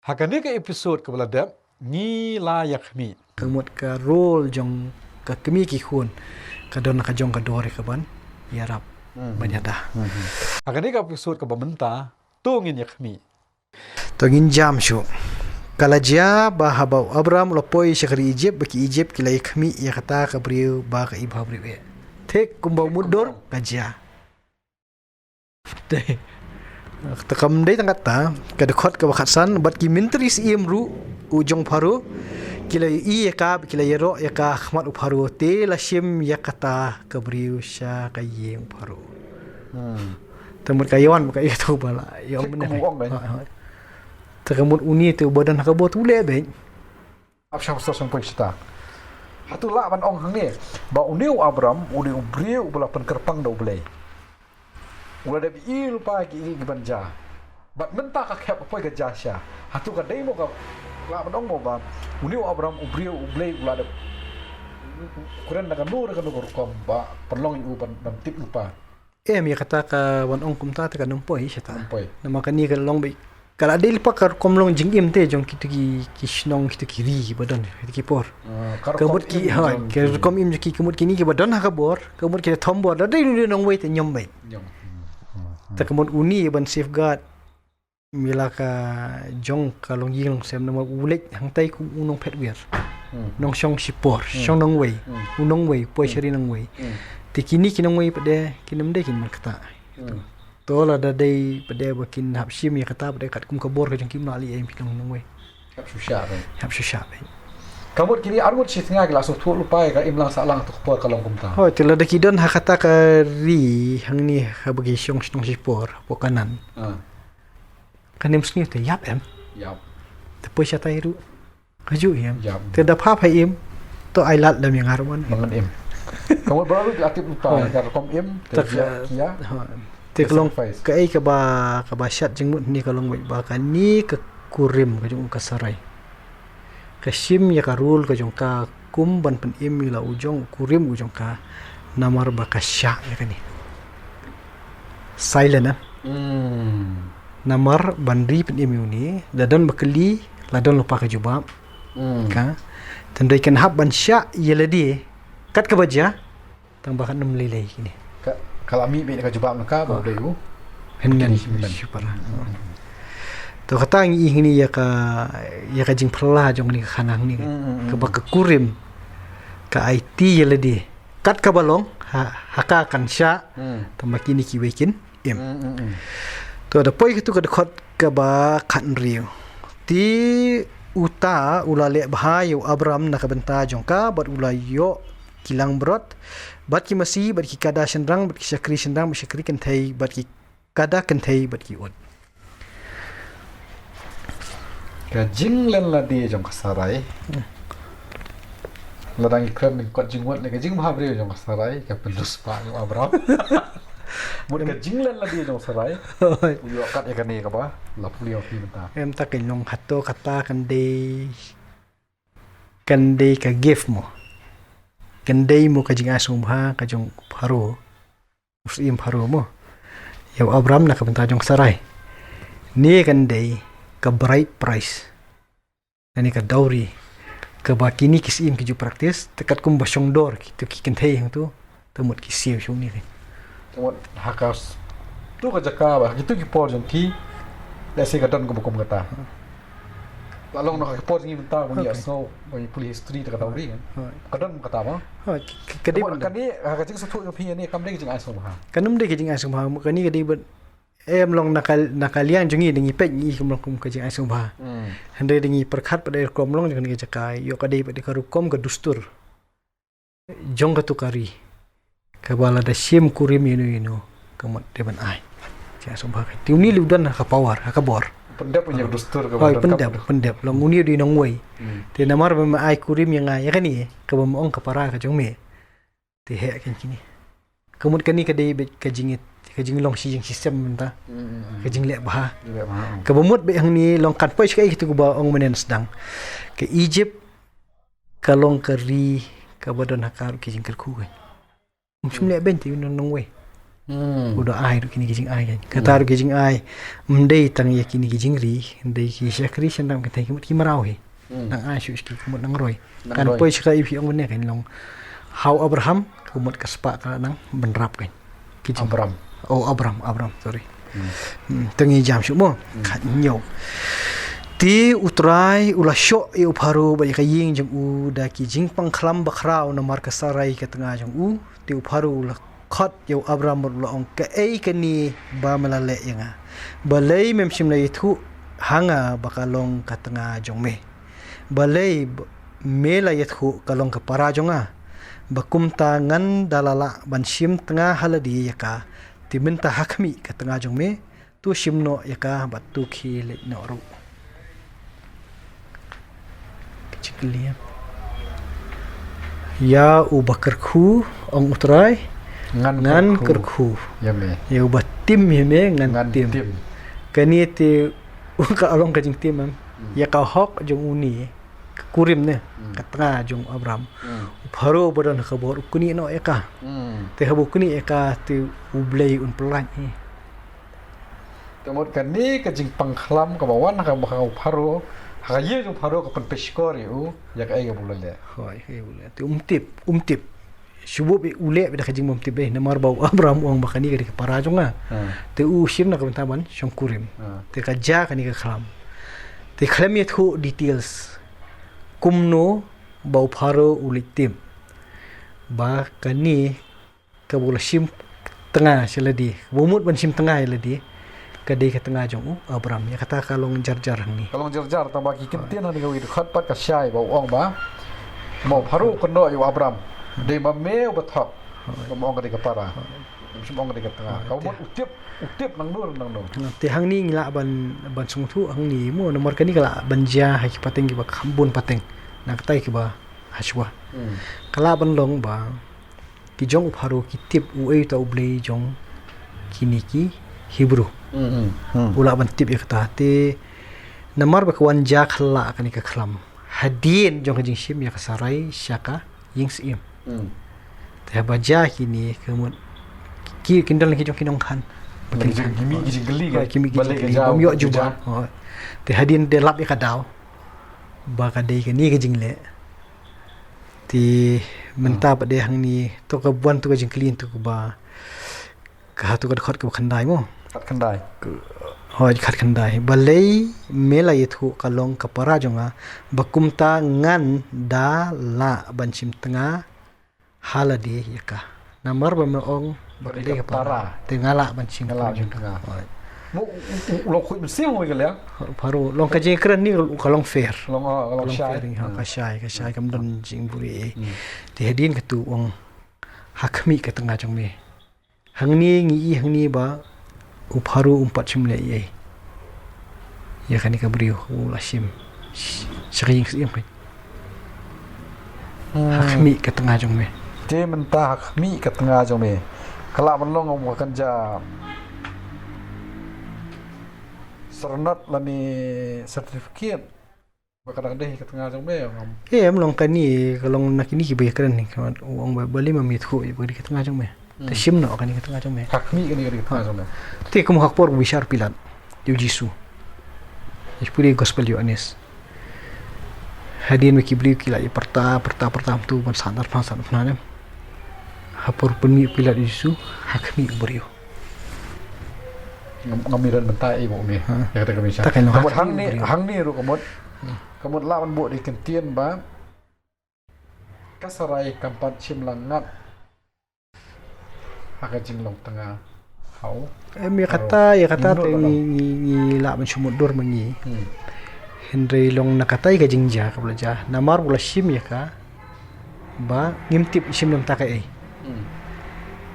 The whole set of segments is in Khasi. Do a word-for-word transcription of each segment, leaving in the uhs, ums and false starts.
Ha kane ka episode kaba la dep, ngi la ïa khmih. Ka mut ka role jong ka kmie ki khun ka don ka jong ka dor ïa ka ban ïarap, ban ïada. Ha kane ka episode kaba mynta, to ngin ïa khmih. To ngin jam shuh. Ka la jia ba haba u Abram u la poi sha ka ri Egypt, ba ki Egypt ki la ïa khmih ïa kata ka briew ba ka i bhabriew eh. Thik kumba mutdur ka jia. Te, te kam dei tang kata, ka dkhot kaba khatsan, bad ki myntri syiem ruh u jong u Pharaoh ki la ïohi ïa ka, ki la ïaroh ïa ka ha khmat u Pharaoh, te la shim ïa kata ka briew sha ka ïing u Pharaoh. Hmm. Te mut ka ïawan ka ïa tu ba la ïa ong mynne. Te ka mut une te uba don ha ka bor te u leh beit. Ap shah pastor shang poi shata. Hato lah ban ong hangne ba une u Abram u dei u briew uba la pynkyrpang da U Blei. U la dep ïohi lypa ki, ki ban jia. Bad mynta ka khep ka poi ka jia sha. Hato ka dei mo, ka lah ban ong mo ba une u Abram u briew U Blei u la dep kren da kano da kano ka rukom ba pynlong ïa u ban, ban tip lypa. Em, ïa kata ka ban ong kumta te kan ym poi shata. Kan ym poi. Namar kane ka long beit, ka la dei lypa ka rukom long jingim te jong kito ki, ki shnong, kito ki ri kiba don ha kito ki por. Ah, ka rukom im jong ki ri. Ka mut ki, ha, ka rukom im jong ki, ka mut kine kiba don ha ka bor, ka mut ki la thombor, la dei nongwei te ñiom beit. Ñiom. Hmm, hmm, hmm. Te ka mut une ban safeguard, ym ïa la ka jong ka longïing longsem namar u leit hangtai kum u nongphet wiar. Hmm. Nongshong shipor, hmm, shong nongwei. Hmm. U nongwei, poi, hmm, sha ri nongwei. Hmm. Te kine ki nongwei pat de kin ym dei kin markata. Hmm. To lada dei pat de ba kin hap shim ïa kata pat de katkum ka bor ka jong ki ym lah leh ei phi long nongwei. Hap shu shah beit. Hap shu shah beit. Ka mut kine arngut shi tnga ki la sngewthuh lypa ïa ka imlang sahlang, to ka por ka long kumta. Hooid, te lada ki don ha kata ka ri hangne haba ki shong shnong shipor hapoh Kanaan. Ah. Kan ym sngew te ïap em. Ïap. Te poi shatai ruh. Ka ju im. Ïap. Te da pha pha im. To ai lad da mi ngar wan. Ngan im. Ka mut ba ruh la tip lypa, hooid, ka rukom im, te, tak, ïa, ïa. Hooid. Te ka long sacrifice. Kaei kaba, kaba shat jingmut hangne ka long beit ba kane ka kurim ka jong u ka Sarai ka shim ïa ka role ka jong ka kum ban pynim ïa la u jong u kurim u jong ka, namar ba ka shah ïa kane. Silent, eh? Hmm. Namar ban ri pynim ïa une, la don ba kylli, la don lypa ka jubab. Hmm. Ka, tang dei kan hap ban shah ïa lade kat kaba jia, tang ba kan ym lei lei kine. Ka, ka la mih beit ka jubab na ka, ba, oh, u dei u. Hynmen, hynmen, shu para. Hmm. To kata ngi ïohi hangne ïa ka, ïa ka jingphylla jong kane ka khana hangne. Hmm, hmm, hmm. Kaba ka kurim ka aiti ïa lade kat kaba long, ha, ha ka kan shah, hmm, tang ba kine kiwei kin im. Hmm, hmm, hmm. To da poi katu ka dkhot kaba khathynriew. Te uta u la leh bha ïa u Abram na ka bynta jong ka, bad u la ïoh ki langbrot, bad ki masi, bad ki kada shynrang, bad ki shakri shynrang, bad shakri kynthei, bad ki kada kynthei, bad ki ut. Ka jinglen lade jong ka Sarai. Hmm. Lada ngi kren lyngkot jingmut ne ka jingbhabriew jong ka Sarai, ka pynduspah jong u Abram. Mut ka jinglen lade jong Sarai. Hooid. U ïoh kat ïa kane kaba la pule ïa phi mynta. Em, ta ka long hato kata kan dei, kan dei ka gift mo. Kan dei mo ka jingai sngewbha ka jong u Pharaoh. U syiem Pharaoh mo. Ïa u Abram na ka bynta jong Sarai. Ne kan dei ka bride price. Kane ka dowry kaba kine ki syiem ki ju practice, te katkum ba shong dor kito ki kynthei hangto, te mut ki siew shong ne. Te mut ha ka s-, tu ka jaka ba, kito ki por jong ki, lehse ka don kaba kum kata. La long na ka por jong ngi mynta, ba ngi, okay, ïa sngew, ba ngi pule history da ka dowry kan. Hooid. Ka don kata ba. Hooid, ka, ka, ka dei ba mynta. Kane, ha ka jingsngewthuh jong phi ne, kam dei ka jingai sngewbha. Kan ym dei ka jingai sngewbha, kane ka dei ba Em long na ka, na ka liang jong ngi da ngi peit ngi kum long kum ka jingai sngewbha. Hmm. Hynrei da ngi pyrkhat pat da ka rukom long jong kane ka jaka, ïoh ka dei pat da ka rukom ka dustur jong katu ka ri. Kaba lada shim kurim ïano ïano, ka mut dei ban ai. Jingai sngewbha ka. Te une u don ha ka power, ha ka bor. Pyndep ïa ka dustur kaba, hooid, don pyndep, pyndep. Long une u dei nongwei. Hmm. Te namar ba me ai kurim ïa nga ïa kane, kaba me ong ka para ka jong me. Te heh kein kine. Ka mut kane ka dei beit ka jingit, ka jinglong shi jingshisem mynta. Mm, mm, mm. Ka jingleh bha. Jingleh bha, mm. Kaba mut beit hangne long kan poi shi kaei katu kaba ong mynne sdang. Ka Egypt ka long ka ri kaba don ha ka ruh ki jingkyrkhu kein. Ym shym leh beiñ te u nongwei. Hmm. U da ai ruh kine ki jingai kan. Kata ruh ki jingai. Ym dei tang ïa kine ki jingri, ym dei ki shakri shen dang kata ki mut ki mraw hi. Hmm. Nang ai shu ki mut nang roi. Nang roi. Kan poi sha ka ïa phi ong ne kan long. Hau Abraham, ka mut ka spah ka nang bynrap kan. Ki jing- Abram. Oh, Abram, Abram, sorry. Hmm. Hmm, tang i jam shu mo. Hmm. Khat nyok. Te u Trai u la shoh ïa u Pharo bad ïa ka ïing jong u da ki jingpang khlam bakhraw namar ka Sarai ka tnga jong u. Te u Pharo u la khot ïa u Abram bad u la ong, "Kaei kane ba me la leh ïa nga? Balei mem shym la ïathuh ha nga ba ka long ka tnga jong me? Balei b-, me la ïathuh ka long ka para jong nga? Ba kumta ngan da la lah ban shim tnga ha lade ïa ka, te mynta ha khmih ka tnga jong me, to shim noh ïa ka bad to khie leit noh ruh." Ka jingkylli ïa. Ïa uba kyrkhu, ong u Trai, ngan kyrkhu. Ïa me. Ïa uba tim ïa me, ngan tim. Kane te, u ka long ka jingtim em. Hmm. Ïa ka hok jong une, ka kurim ne, ka tnga jong u Abram. Hmm. U Pharo ba don ha ka bor, u knieh noh ïa ka. Hmm. Te haba u knieh ïa ka, te U Blei un pyllait hi. Te mut kane ka jingpang khlam kaba wan ha ka, ha ka Pharo, ha ka ïing jong Pharo ka pynpyshkor ïa u, ïa kaei kaba u la leh. Hooid, kaei kaba u la leh. Te um tip, um tip. Shu buh ïa u leh bad ka jingbymtip dei, namar ba u Abram u ong ba kane ka dei ka para jong nga. Ha. Te u shim na ka bynta ban shong kurim. Ha. Te ka jia kane ka khlam. Te khlem ïathuh details. Kumno ba u Pharo u leit tip ba kane kaba u la shim tnga sha lade, kaba u mut ban shim tnga ïa lade, ka dei ka tnga jong u Abram. Ïa kata ka long jarjar hangne. Ka long jarjar, tang ba ki ktien hangne kawei dkhot pat ka shai ba u ong ba, ma u Pharo u kynnoh ïa u Abram, dei ma me uba thok. Hooid. Ba ma ong ka dei ka para. Hooid. Ba ma ong ka dei ka tnga. Hooid. Ka mut u tip, u tip nangno nangno. Te hangne ngi lah ban, ban sngewthuh hangne mo, namar kane ka lah ban jia ha ki pateng kiba kham bun pateng. Na katai kiba hashwa. Hmm. Ka lah ban long ba ki jong u Pharo ki tip uei uta U Blei jong kine ki Hebru. Hmm, hmm, hmm. U lah ban tip ïa kata te namar ba ka wan jia khyllah kane ka khlam hadien jong ka jingshim ïa ka Sarai sha ka ïing syiem. Hmm. Te haba jia kine ka mut ki, kin don ki jong ki nongkhan. Ba kin khan. Ki mih ki jingkylli kan. Ki mih ki jingkylli. Bym ïoh jubab. Te hadien de lap ïa ka daw ba ka dei kane ka jingleh. Te mynta pat de hangne, to ka buan to ka jingkylli to kaba, ka ha to ka dkhot kaba khyndai mo. Khat khyndai. Hooid, khat khyndai. Balei me la ïathuh ka long ka para jong nga, ba kumta ngan da lah ban shim tnga ha lade ïa ka. Namar ba me ong ba ka dei ka para. Te nga lah ban shim tnga. Hooid. Mo, u, u, u long khuid mynsiem mo ka liang. Pharo long ka jingkren ni ka long fair. Long, ah, ka long shai. Fair, ha, ka shai, ka shai kam don jingbuhrieh. Hmm. Te hadien kata u ong ha khmih ka tnga jong me. Hangne ngi i hangne ba u Pharo um pat shym leh ei ei ïa kane ka briew u la shim sha ka ïing syiem. Hmm. Ha khmih ka tnga jong me. Te mynta ha khmih ka tnga jong me. Ka lah ban long ong ba kan jia syrnod lane certificate ba ka dang dei ka tnga jong me, ong em? Em, long kane, ka long na kine kiba ïakren ni, ka ong ba, balei ma me ïathuh ba ka dei ka tnga jong me. Hmm. Te shim noh kane ka tnga jong me. Ha khmih kane ka dei ka tnga jong me. Te kum ha ka por ba u bishar Pilat ïa u Jisu, ïa pule gospel Ïoannis. Hadien ba ki briew ki la ïa pyrta, pyrta, pyrta, kumto ban sah na phna, sah na phna ne. Ha por pynmih u Pilat ïa u Jisu ha khmih u briew. Ngam, ngam ïoh ban tip ei ba u ne. Ha. Ïa kata ka bishar. Hangne, hangne ruh ka mut. Hmm. Ka mut lah ban buh da ki ktien ba ka Sarai kam pat shym la ngat ha ka jinglong tnga ha u. Em, ïa kata, ïa kata te ngi, ngi, ngi lah ban shu mutdur ma ngi. Hmm. Hynrei long na katai ka jingjia kaba la jia. Namar ba u la shim ïa ka ba ngim tip, shim na bynta kaei. Hmm.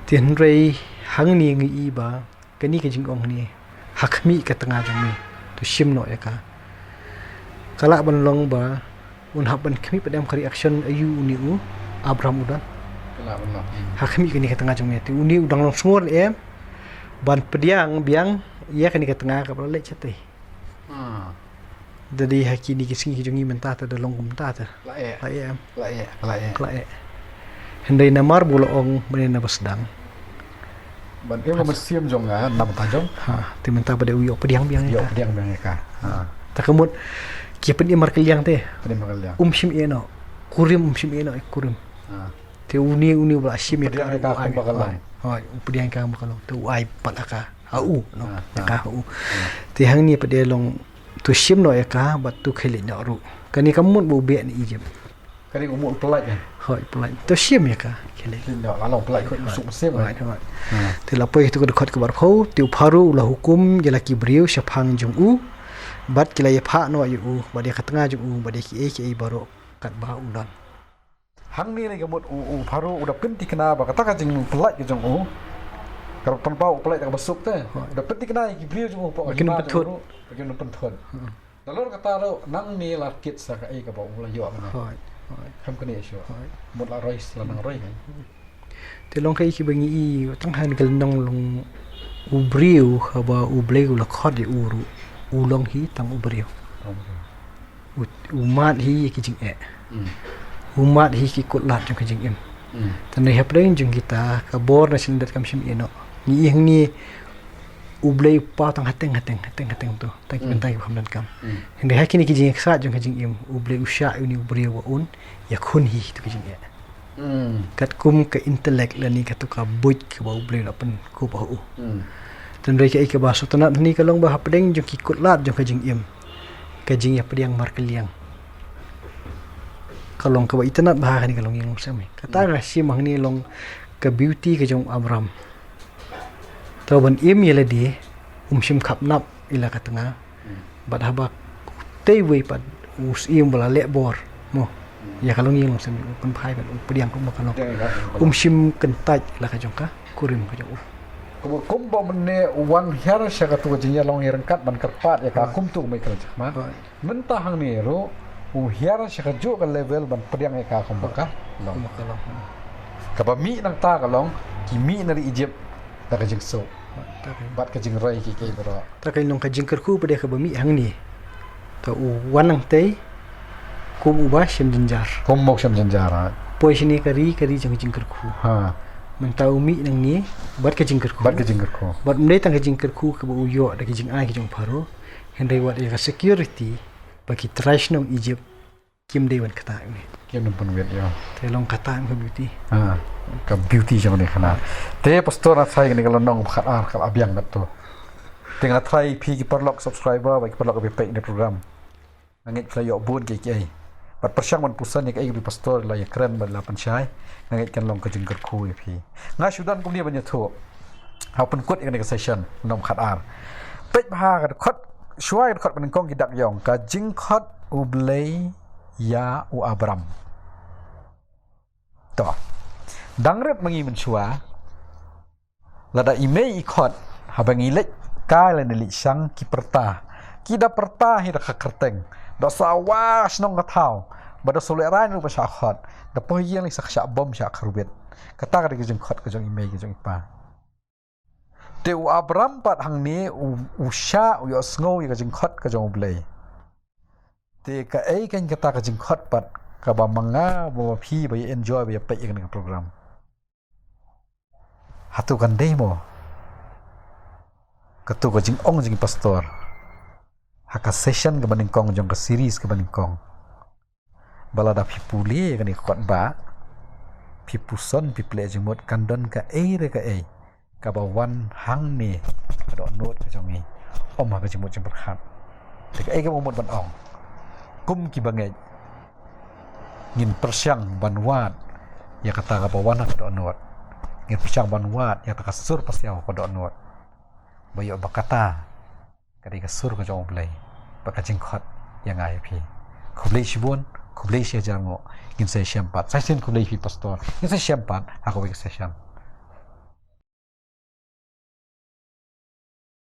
Te hynrei hangne ngi i ba kane ka jingong hangne, ha khmih ka tnga jong me, to shim noh ïa ka. Ka lah ban long ba un hap ban khmih pat em ka reaction aïu une u Abraham u don. Ka lah ban long. Hmm. Ha khmih kane ka tnga jong me, te une u dang long sngewbha em ban pdiang biang ïa kane ka tnga kaba la leit shatei. Ah. Da dei ha kine ki sngi ki jong ngi mynta te da long kumta te. La eh. La eh em. La eh, la eh. La eh. Hynrei namar ba u la ong mynne na ba sdang. Ban im mynsiem jong nga na bynta jong. Ha, te mynta pat de u ïoh pdiang biang ïa ka. Ïoh pdiang biang ïa ka. Ha. Te ka mut ki pynim markylliang te. Pynim markylliang. Um shym ïeh noh. Kurim um shym ïeh noh, eh, kurim. Ha. Te une une u ba la shim ïa ka. Pdiang ïa ka kumba ka long. Hooid, u pdiang ïa ka kumba ka long. Te u ai pat ïa ka ha u, no. Ha, ïa ka ha u. Ha. Te hangne pat de long to shim noh ïa ka bad to khie leit noh ruh. Kane ka mut ba u beh na Egypt. Kane ka mut u pyllait, eh? Hooid, pyllait. To shim ïa ka, khie leit. Khie leit noh, la long pyllait khot u suk mynsiem, eh? Hooid, hooid. Ha. Te la poi ha tu ka dkhot kaba arphew, te u Pharaoh u la hukum ïa la ki briew shaphang jong u, bad ki la ïapha noh ïa u, bad ïa ka tnga jong u, bad ïa kiei kiei baroh katba u don. Hangne ne ka mut u, u Pharaoh u da pynthikna ba kata ka jingpyllait ka jong u. Ka pynpaw u pyllait da kaba suk te. Hooid. U da pynthikna ïa ki briew jong u, ba kin pynthut. Ba kin pynthut. Hmm. Nalor kata ruh nangne la kit sa kaei kaba u la ïoh. Hooid, hooid. Kham kane shuh. Hooid. Mut la roi, la nang roi. Te long kaei kiba ngi i tang ha kane ka lynnong long u briew haba U Blei u la khot ïa u ruh u long hi tang u briew. U, u mad hi ïa ki jingeh. Hmm. U mad hi ki kutlad jong ka jingim. Hmm. Te hapdeng jong kita ka bor na shisien kam shym ïeh noh. Ngi i hangne U Blei u paw tang hateng, hateng, hateng, hateng to. Tang ki bynta kiba kham donkam. Hmm. Hynrei ha kine ki jingïaksaid jong ka jingim, U Blei u shah ïa une u briew ba un ïakhun hi to ka jingeh. Hmm. Katkum ka intellect lane kato ka buit kaba U Blei u la pynkup ha u. Hmm. Te hynrei kaei kaba sngewtynnat hangne ka long ba hapdeng jong ki kutlad jong ka jingim, ka jingïapdiang markylliang ka long kaba itynnat bha ha kane ka longïing longsem. Kata ka shim hangne long ka beauty ka jong u Abram. To ban im ïa lade, um shym khapnap ïa la ka tnga. Hmm. Bad haba tei wei pat u syiem ba la leh bor, mo. Hmm. Ïa ka longïing longsem u pynphai bad u pdiang kumba ka long. Pdiang ïa ka. Um shym kyntait la ka jong ka kurim ka jong u. Kumba, kumba mynne u wan hiar sha katu ka jingïalong ïaryngkat ban kyrpad ïa ka. Hooid. Kumtu u Michael Jackman. Hooid. Mynta hangne ruh u hiar sha kajuh ka level ban pdiang ïa ka kumba ka long. Kumba ka long. Kaba mih nangta ka long ki mih na ri Egypt da ka jingsuk. Ta ka, bad ka jingroi kiei kiei baroh. Ta ka long ka jingkyrkhu pat de kaba mih hangne. Ta u wan nangtei kum uba shem jynjar. Kum uba shem jynjar, ha. Poi shane ka ri, ka ri jong ka jingkyrkhu. Ha. Mynta u mih nangne bad ka jingkyrkhu. Bad ka jingkyrkhu. Bad ym dei tang ka jingkyrkhu kaba u ïoh da ka jingai ka jong u Pharaoh. Hynrei wat ïa ka security ba ki trai shnong Egypt kim dei wan ktah ïa une. Kim dei pynwit ïa u. Te long kata ka beauty. Ha, ka beauty jong kane ka khana. Te pastor, nga tharai kane ka lynnong ba khatar ka la biang katto. Te nga tharai phi ki paralok subscriber bad ki paralok ba peit ïa kane ka program, nga ngeit phi la ïoh bun kiei kiei. Bad pyrshang ban pyrshang ïa kaei kaba i pastor i la ïakren bad i la pynshai, nga ngeit kan long ka jingkyrkhu ïa phi. Nga shu don kumne ban ïathuh. Ha u pynkut ïa kane ka session, lynnong ba khatar. Peit bha ka dkhot, shuwa ka dkhot ba nyngkong ki dak ïong, ka jingkhot U Blei ïa u Abram. To. Dang rit ma ngi mynshuwa, lada i mei i khot, haba ngi leit kai lane leit shang ki pyrta. Ki da pyrta hi da ka kyrteng. Da sawa shnong ka thaw. Ba da shu lehraiñ ruh ba shah khot. Da poi ïing lei sa ka shah bom shah kyrwit. Kata ka dei ka jingkhot ka jong i mei ka jong i pa. Te u Abram pat hangne u, u shah u ïohsngew ïa ka jingkhot ka jong U Blei. Te kaei kan kata ka jingkhot pat kaba ma nga bad ma phi ba ïa enjoy ba ïa peit ïa kane ka program. Hato kan dei mo? Kato ka jingong jong i pastor ha ka session kaba nyngkong jong ka series kaba nyngkong. Ba lada phi pule ïa kane ka kot ba phi puson phi plie jingmut kan don kaei re kaei kaba wan hangne ka dohnud ka jong ngi. Ym ha ka jingmut jingpyrkhat. Te kaei kaba mut ban ong, kum ki bangeit ngin pyrshang ban wad ïa kata kaba wan ha ka dohnud. Ngin pyrshang ban wad ïa kata ka sur pasiaw ha ka dohnud. Ba ïoh ba kata ka dei ka sur ka jong U Blei bad ka jingkhot ïa nga ïa phi. Khublei shibun, khublei shihajar nguh. Ngin sa ïashem pat. Sa shisien khublei phi pastor. Ngin sa ïashem pat ha kawei ka session.